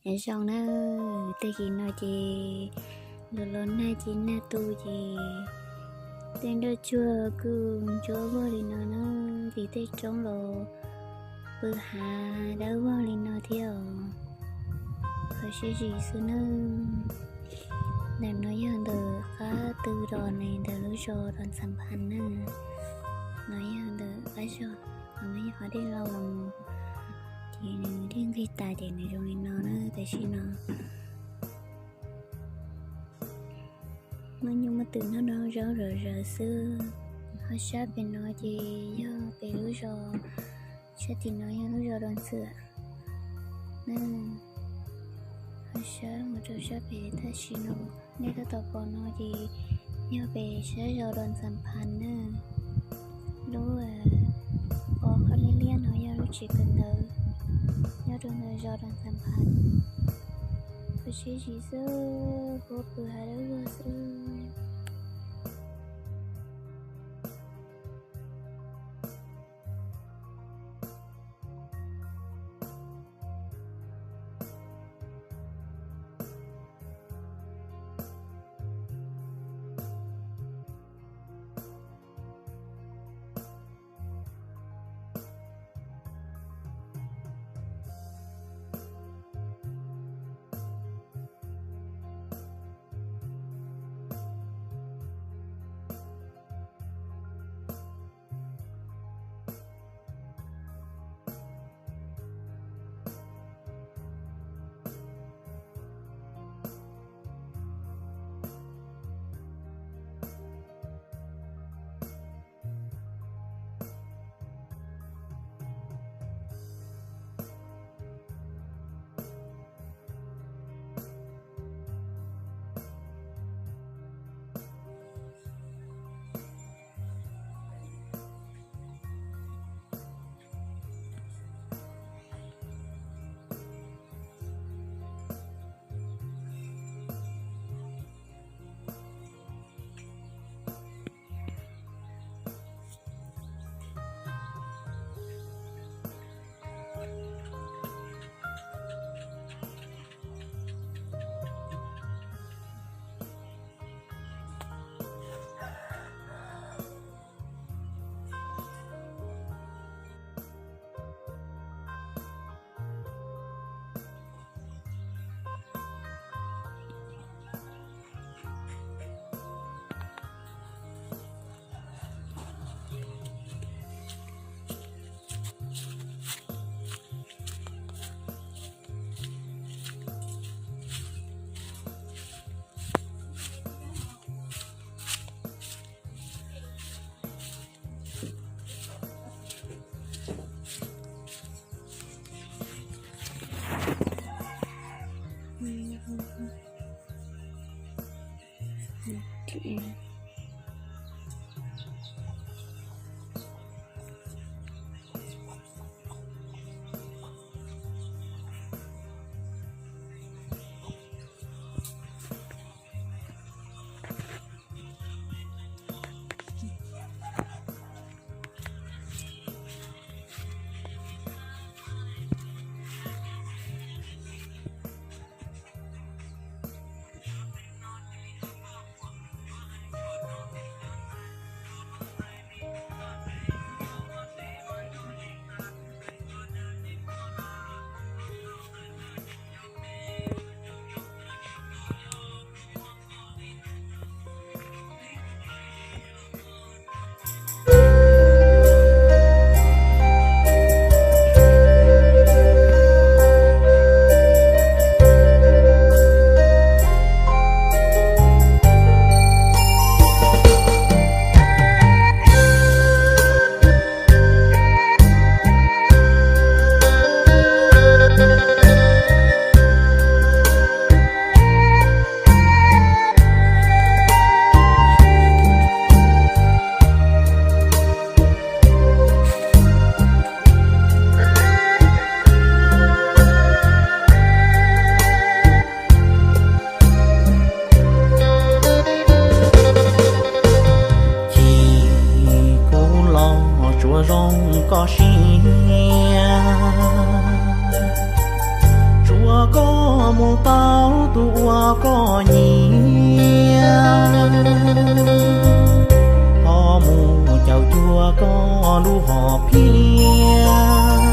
Nyob zoo na, tag kis no ces los los nag ces nag tu ces tej nroj tsuag kuj ntsuab vog li no na, ces tej roob los pw hav dawb vog li no thiab os. Qhov siab zim xwb na. Ntawm no yog ntawm qab tw los ntawm lub zos Dom Ntxhas Phas na. No yog ntawm qab zos, no yog qhov dej los, ces nws dej nqig tas ces nws zoo li no na tam sim no. Muaj nyuj muaj twm noj noj zaub zom zaws xwb. Ho sab pem no ces yog pem lub zos, sab tim no yog lub zos Dom Ntxhas na. Ho sab mus rau sab pem tam sim no, nej tab tom pom no ces yog pem sab zos Dom Ntxhas Phas na. Lub pos qhov liab liab no yog lub tsev kawm ntawv nyob rau ntawm zos Dom Ntxhas Phas. Qhov siab zim xwb, huab pw hav dawb vog xwb. Mus tau tus uas koj nyiam, ho mus caum cuag koj lub hom phiaj,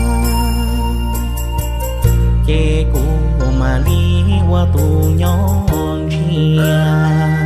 ces kuv mam li ua tus nyob ntshiab.